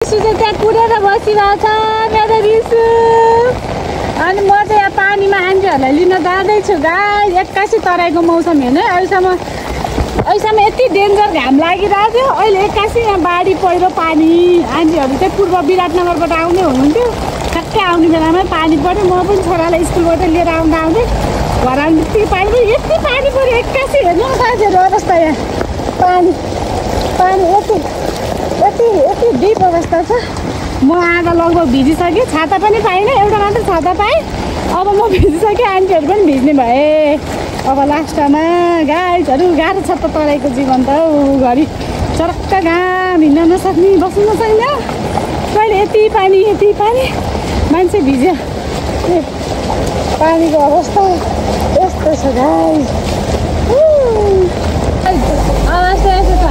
रिसु चाहिँ त्यहाँ कुदेर बसिरहेछ मेरो रिसु। अनि म चाहिँ यहाँ पानीमा आन्टीहरूलाई लिन जाँदैछु गाइस। 81 तराईको मौसम हेर्नु अहिलेसम्म यति डेन्जर घाम लागिरहेको थियो। अहिले 81 यहाँ बाढी पहिरो पानी। आन्टीहरू चाहिँ पूर्व विराटनगरबाट आउने हुनुहुन्थ्यो। ठ्याक्कै आउने बेलामा पानी पऱ्यो। म पनि छोरालाई स्कुलबाट लिएर आउँदै घर आउने यति पानी पऱ्यो 81। हेर्नु साथीहरू अवस्था यहाँ पानी यति डिप अवस्था छ। म आधा लगभग भिजिसकेँ। छाता पनि पाइनँ, एउटा मात्र छाता पाएँ। अब म भिजिसकेँ, आन्टीहरू पनि भिज्ने भए। अब लास्टमा गाइसहरू गाह्रो छ त तराईको जीवन त घरि चरक्क घाम हिँड्न नसक्ने बस्नु नसक्ने। कहिले यति पानी मान्छे भिज्यो। पानीको अवस्था यस्तो छ गाइस। अवस्था यस्तो छ।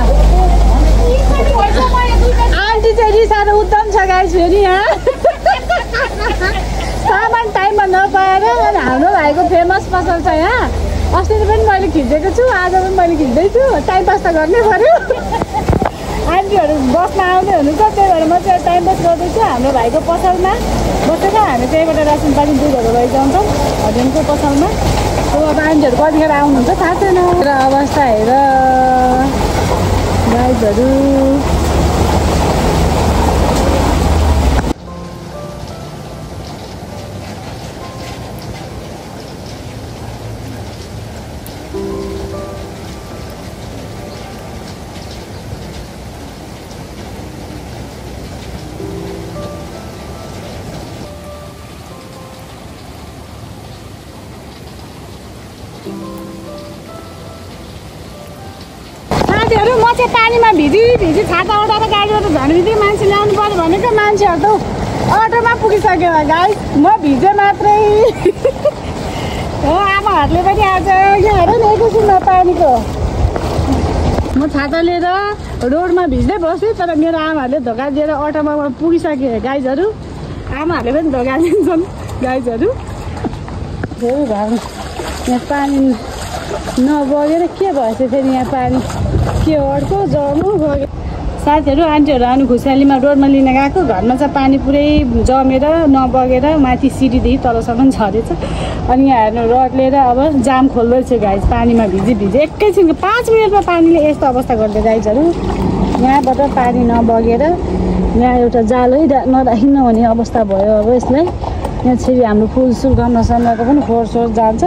आन्टी चाहिँ रिसाएर उद्धम छ गाइस फेरि यहाँ सामान टाइममा नपाएर। अनि हाम्रो भाइको फेमस पसल छ यहाँ। अस्ति पनि मैले खिचेको छु, आज पनि मैले खिच्दैछु। टाइम पास त गर्नै पर्यो। आन्टीहरू बसमा आउँदै हुनुहुन्छ, त्यही भएर म चाहिँ टाइम पास गर्दैछु। हाम्रो भाइको पसलमा बसेर हामी त्यहीबाट रासन पानी दुधहरू लैजान्छौँ हस्बेन्डको पसलमा। अब आन्टीहरू कतिखेर आउनुहुन्छ थाहा छैन। र अवस्था हेर गाइजहरू। साथीहरू म चाहिँ पानीमा भिजी छाता उठाएर गाडीबाट झन् बित्तिकै मान्छे ल्याउनु पर्यो भनेको मान्छेहरू त अटोमा पुगिसक्यो गाइस। म भिजे मात्रै हो। आमाहरूले पनि आज यहाँ हेर न एकैछिनमा पानीको। म छाता लिएर रोडमा भिज्दै बसेँ, तर मेरो आमाहरूले धोका दिएर अटोमा पुगिसके गाइजहरू। आमाहरूले पनि धोका दिन्छन् गाइजहरू। धेरै भयो यहाँ पानी नबगेर के भएछ फेरि यहाँ पानी के अर्को जम्नु बग्यो। साथीहरू आन्टीहरू आउनु खुसियालीमा रोडमा लिन गएको। घरमा चाहिँ पानी पुरै जमेर नबगेर माथि सिडीदेखि तलसम्म झरेछ। अनि यहाँ हेर्नु रड लिएर अब जाम खोल्दैछ गाइज। पानीमा भिजी एकैछिनको 5 मिनटमा पानीले यस्तो अवस्था गर्दै गाइजहरू। यहाँबाट पानी नबगेर यहाँ एउटा जालै नराखिनु हुने अवस्था भयो। अब यसलाई यहाँ छेरी हाम्रो फुलसुल गमलासम्मको पनि फोहोर जान्छ,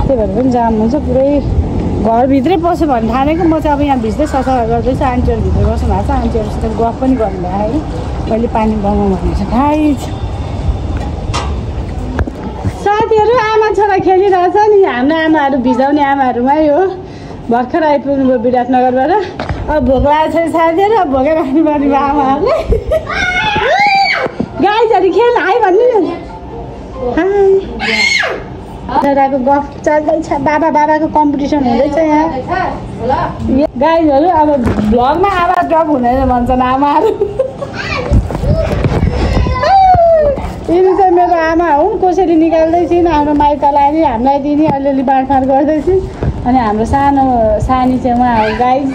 त्यही भएर पनि जाम हुन्छ पुरै। घरभित्रै पस्यो भने ठानेको। म चाहिँ अब यहाँ भिज्दै सफा गर्दैछु। आन्टीहरू भित्र बस्नु भएको छ, आन्टीहरूसित गफ पनि गर्नु भयो है। मैले पानी बगाउँ भनेको छ गाइस। साथीहरू आमा छोरा खेलिरहेछ नि। हाम्रो आमाहरू भिजाउने आमाहरूमै हो। भर्खर आइपुग्नु भयो विराटनगरबाट। अब भोक लागेको छ साथीहरू, अब भोकै राख्नु पर्ने भयो आमाहरूले। गाइसहरू खेल हाई भन्नु न। हाई छोराको गफ चल्दैछ। बाबाको कम्पिटिसन हुँदैछ यहाँ गाइजहरू। अब भ्लगमा आवाज ड्रप हुँदैन भन्छन् आमाहरू। यिनी चाहिँ मेरो आमा हुन्। कसरी निकाल्दैछिन् हाम्रो माइतलाई नि हामीलाई दिने अलिअलि बाँडफाँड गर्दैछिन्। अनि हाम्रो सानी चाहिँ उहाँ हो गाइज।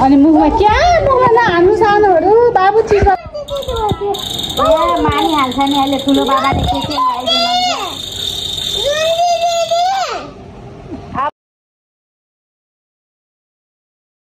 अनि मुखमा क्या मुखमा नहाल्नु सानोहरू बाबु चिज मानिहाल्छ नि अहिले। ठुलो बाबाले के